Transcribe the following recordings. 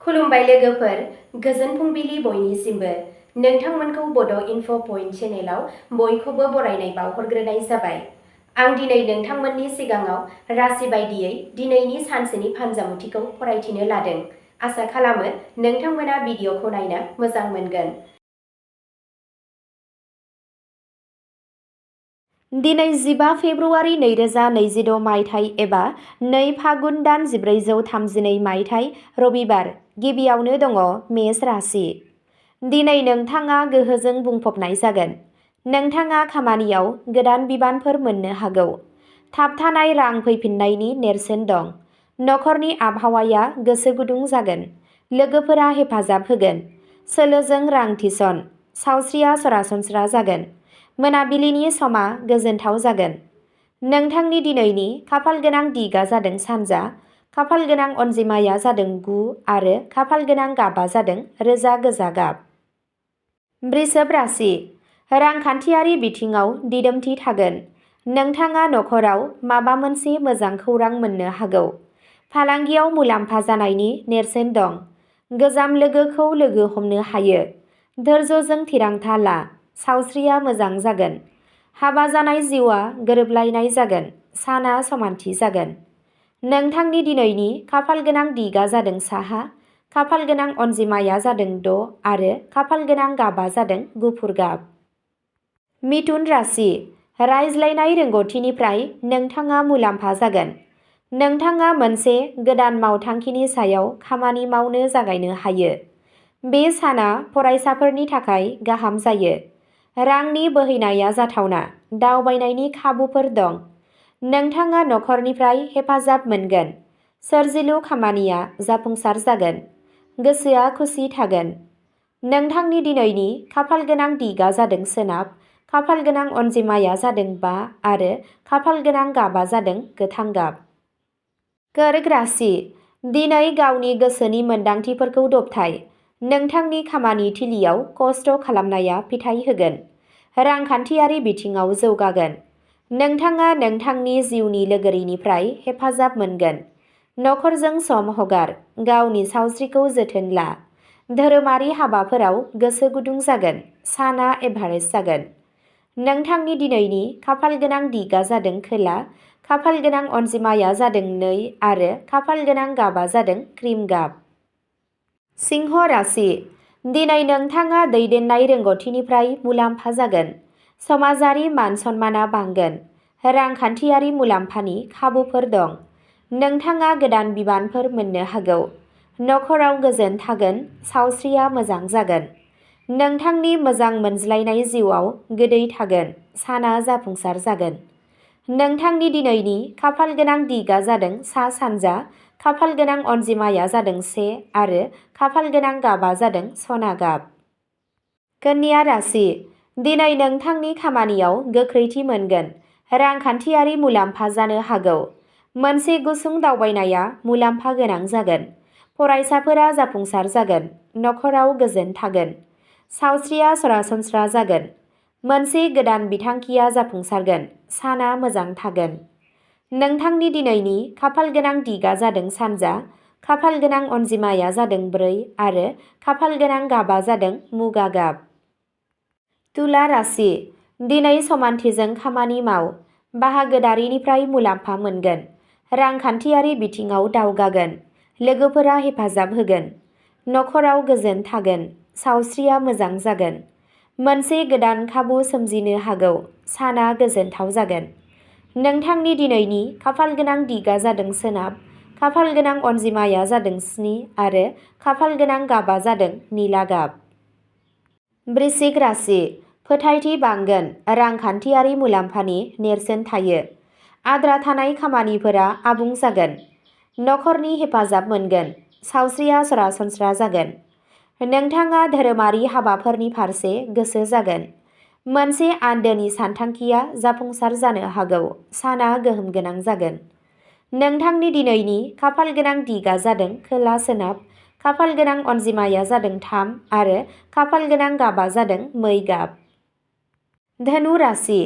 खुलुमबाय लोगोफोर, गोजोन फुंबिलि बयनिसिमबो। नोंथांमोनखौ बड' इनफ' पइन्ट चेनेलाव बयखौबो बरायनाय बावहरग्रोनाय जाबाय। आं दिनै नोंथांमोननि सिगाङाव राशि बायदियै दिनैनि सानसेनि फानजामुथिखौ फरायथिनो लादों। आसा खालामो नोंथांमोना भिडिअखौ नायनो मोजां मोनगोन। दिनै 15 फेब्रुवारि 2026 मायथाइ एबा 2 फागुन दान 1432 मायथाइ रबिबार। गिबियावनो दङ मेष राशि। दिनै नोंथाङा गोहोजों बुंफबनाय जागोन। नोंथाङा खामानियाव गोदान बिबानफोर मोननो हागौ। थाबथानाय रां फैफिन्नायनि नेरसोन दं। नखरनि आबहावाया गोसो गुदुं जागोन। लोगोफोरा हेफाजाब होगोन। सोलोजों रां थिसन। सावस्रिया सरासनस्रा जागोन। मोनाबिलिनि समा गोजोनथाव जागोन। नोंथांनि दिनैनि खाफाल गोनां दिगा जादों सानजा। खाफाल गोनां अनजिमाया जादों 9 आरो खाफाल गोनां गाबा जादों रोजा गोजा गाब। बृषभ राशि। रांखान्थियारि बिथिङाव दिदोमथि थागोन। नोंथाङा नखराव माबा मोनसे मोजां खौरां मोननो हागौ। फालांगियाव मुलाम्फा जानायनि नेरसोन दं। गोजाम लोगोखौ लोगो हमनो हायो। धैर्यजों थिरांथा ला। सावस्रिया मोजां जागोन। हाबा जानाय जिउआ गोरोबलायनाय जागोन। साना समानथि जागोन। नोंथांनि दिनैनि खाफाल गोनां दिगा जादों साहा। खाफाल गोनां अनजिमाया जादों 6 आरो खाफाल गोनां गाबा जादों गुफुर गाब। मिथुन राशि। रायज्लायनाय रोंग'थिनिफ्राय नोंथाङा मुलाम्फा जागोन। नोंथाङा मोनसे गोदान मावथांखिनि सायाव खामानि मावनो जागायनो हायो। बे साना फरायसाफोरनि थाखाय गाहाम जायो। रांनि बोहैनाया जाथावना। दावबायनायनि खाबुफोर दं। नोंथाङा नखरनिफ्राय हेफाजाब मोनगोन। सोरजिलु खामानिया जाफुंसार जागोन। गोसोआ खुसि थागोन। नोंथांनि दिनैनि खाफाल गोनां दिगा जादों सोनाब। खाफाल गोनां अनजिमाया जादों 5 आरो खाफाल गोनां गाबा जादों गोथां गाब। कर्क राशि। दिनै गावनि गोसोनि मोन्दांथिफोरखौ दबथाय। नोंथांनि खामानि थिलियाव खस्थ' खालामनाया फिथाय होगोन। रांखान्थियारि बिथिङाव जौगागोन। नोंथाङा नोंथांनि जिउनि लोगोरिनिफ्राय हेफाजाब मोनगोन। नखरजों सम हगार। गावनि सावस्रिखौ जोथोन ला। धोरोमारि हाबाफोराव गोसो गुदुं जागोन। साना एभारेज जागोन। नोंथांनि दिनैनि खाफाल गोनां दिगा जादों खोला। खाफाल गोनां अनजिमाया जादों 2 आरो खाफाल गोनां गाबा जादों क्रिम गाब। सिंह राशि। दिनै नोंथाङा दैदेननाय रोंग'थिनिफ्राय मुलाम्फा जागोन। समाजारि मान सन्माना बांगोन। रांखान्थियारि मुलाम्फानि खाबुफोर दं। नोंथाङा गोदान बिबानफोर मोननो हागौ। नखराव गोजोन थागोन। सावस्रिया मोजां जागोन। नोंथांनि मोजां मोनज्लायनाय जिउआव गोदै थागोन। साना जाफुंसार जागोन। नोंथांनि दिनैनि खाफाल गोनां दिगा जादों सा सानजा। खाफाल गोनां अनजिमाया जादों 1 आरो खाफाल गोनां गाबा जादों सना गाब। कन्या राशि। दिनै नोंथांनि खामानियाव गोख्रैथि मोनगोन। रांखान्थियारि मुलाम्फा जानो हागौ। मोनसे गुसुं दावबायनाया मुलाम्फा गोनां जागोन। फरायसाफोरा जाफुंसार जागोन। नखराव गोजोन थागोन। सावस्रिया सरासनस्रा जागोन। मोनसे गोदान बिथांखिया जाफुंसारगोन। साना मोजां थागोन। नोंथांनि दिनैनि खाफाल गोनां दिगा जादों सानजा। खाफाल गोनां अनजिमाया जादों 4 आरो खाफाल गोनां गाबा जादों मुगा गाब। तुला राशि। दिनै समानथिजों खामानि माव। बाहागोदारिनिफ्राय मुलाम्फा मोनगोन। रांखान्थियारि बिथिङाव दावगागोन। लोगोफोरा हेफाजाब होगोन। नखराव गोजोन थागोन। सावस्रिया मोजां जागोन। मोनसे गोदान खाबु सोमजिनो हागौ। साना गोजोनथाव जागोन। नोंथांनि दिनैनि खाफाल गोनां दिगा जादों सोनाब। खाफाल गोनां अनजिमाया जादों 7 आरो खाफाल गोनां गाबा जादों निला गाब। वृश्चिक राशि। फोथायथि बांगोन। रांखान्थियारि मुलाम्फानि नेरसोन थायो। आद्रा थानाय खामानिफोरा आबुं जागोन। नखरनि हेफाजाब मोनगोन। सावस्रिया सरासनस्रा जागोन। नोंथाङा धोरोमारि हाबाफोरनि फारसे गोसो जागोन। मोनसे आन्दोनि सानथांखिया जाफुंसार जानो हागौ। साना गोहोम गोनां जागोन। नोंथांनि दिनैनि खाफाल गोनां दिगा जादों खोला सोनाब। खाफाल गोनां अनजिमाया जादों 3 आरो खाफाल गोनां गाबा जादों मै गाब। धनु राशि।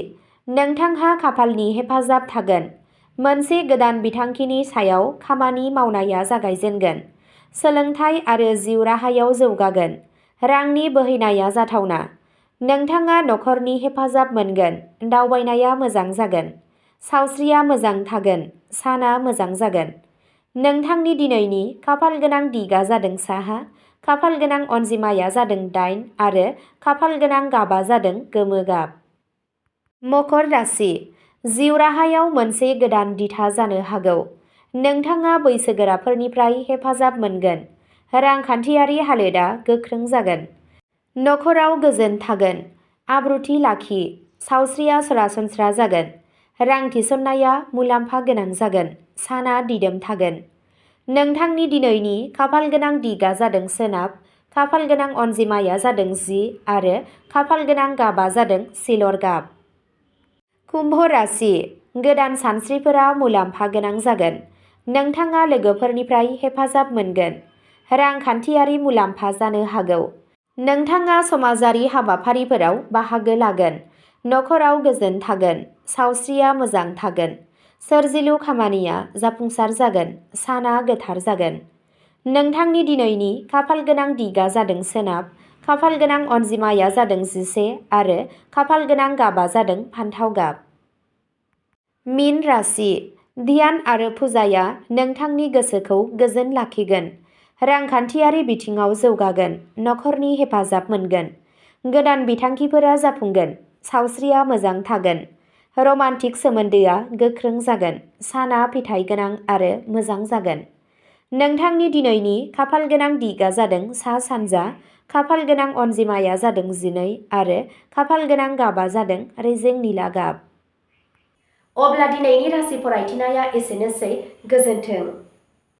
नोंथांहा खाफालनि हेफाजाब थागोन। मोनसे गोदान बिथांखिनि सायाव खामानि मावनाया जागायजेनगोन। सोलोंथाइ आरो जिउ राहायाव जौगागोन। रांनि बोहैनाया जाथावना। नोंथाङा नखरनि हेफाजाब मोनगोन। दावबायनाया मोजां जागोन। सावस्रिया मोजां थागोन। साना मोजां जागोन। नोंथांनि दिनैनि खाफालगोनां दिगा जादों साहा। खाफालगोनां अनजिमाया जादों 8 आरो खाफालगोनां गाबा जादों गोमो गाब। मकर राशि। जिउ राहायाव मोनसे गोदान दिथा जानो हागौ। नोंथाङा बैसोगोराफोरनिफ्राय हेफाजाब मोनगोन। रांखान्थियारि हालोदा गोख्रों जागोन। नखराव गोजोन थागोन। आब्रुथि लाखि। सावस्रिया सरासनस्रा जागोन। रां थिसननाया मुलाम्फा गोनां जागोन। साना दिदोम थागोन। नोंथांनि दिनैनि खाफालगोनां दिगा जादों सोनाब। खाफालगोनां अनजिमाया जादों 10 आरो खाफालगोनां गाबा जादों सिलर गाब। कुम्भ राशि। गोदान सानस्रिफोरा मुलाम्फा गोनां जागोन। नोंथाङा लोगोफोरनिफ्राय हेफाजाब मोनगोन। रांखान्थियारि मुलाम्फा जानो हागौ। नोंथाङा समाजारि हाबाफारिफोराव बाहागो लागोन। नखराव गोजोन थागोन। सावस्रिया मोजां थागोन। सोरजिलु खामानिया जाफुंसार जागोन। साना गोथार जागोन। नोंथांनि दिनैनि खाफालगोनां दिगा जादों सोनाब। खाफालगोनां अनजिमाया जादों 11 आरो खाफालगोनां गाबा जादों फान्थाव गाब। मीन राशि। ध्यान आरो फुजाया नोंथांनि गोसोखौ गोजोन लाखिगोन। रांखान्थियारि बिथिङाव जौगागोन। नखरनि हेफाजाब मोनगोन। गोदान बिथांखिफोरा जाफुंगोन। सावस्रिया मोजां थागोन। रमान्टिक सोमोन्दोआ गोख्रों जागोन। साना फिथाइ गोनां आरो मोजां जागोन। नोंथांनि दिनैनि खाफालगोनां दिगा जादों सा सानजा। खाफालगोनां अनजिमाया जादों 12 आरो खाफालगोनां गाबा जादों रेजें निला गाब। अब्ला दिनैनि राशि फरायथिनाया एसेनोसै। गोजोन्थों।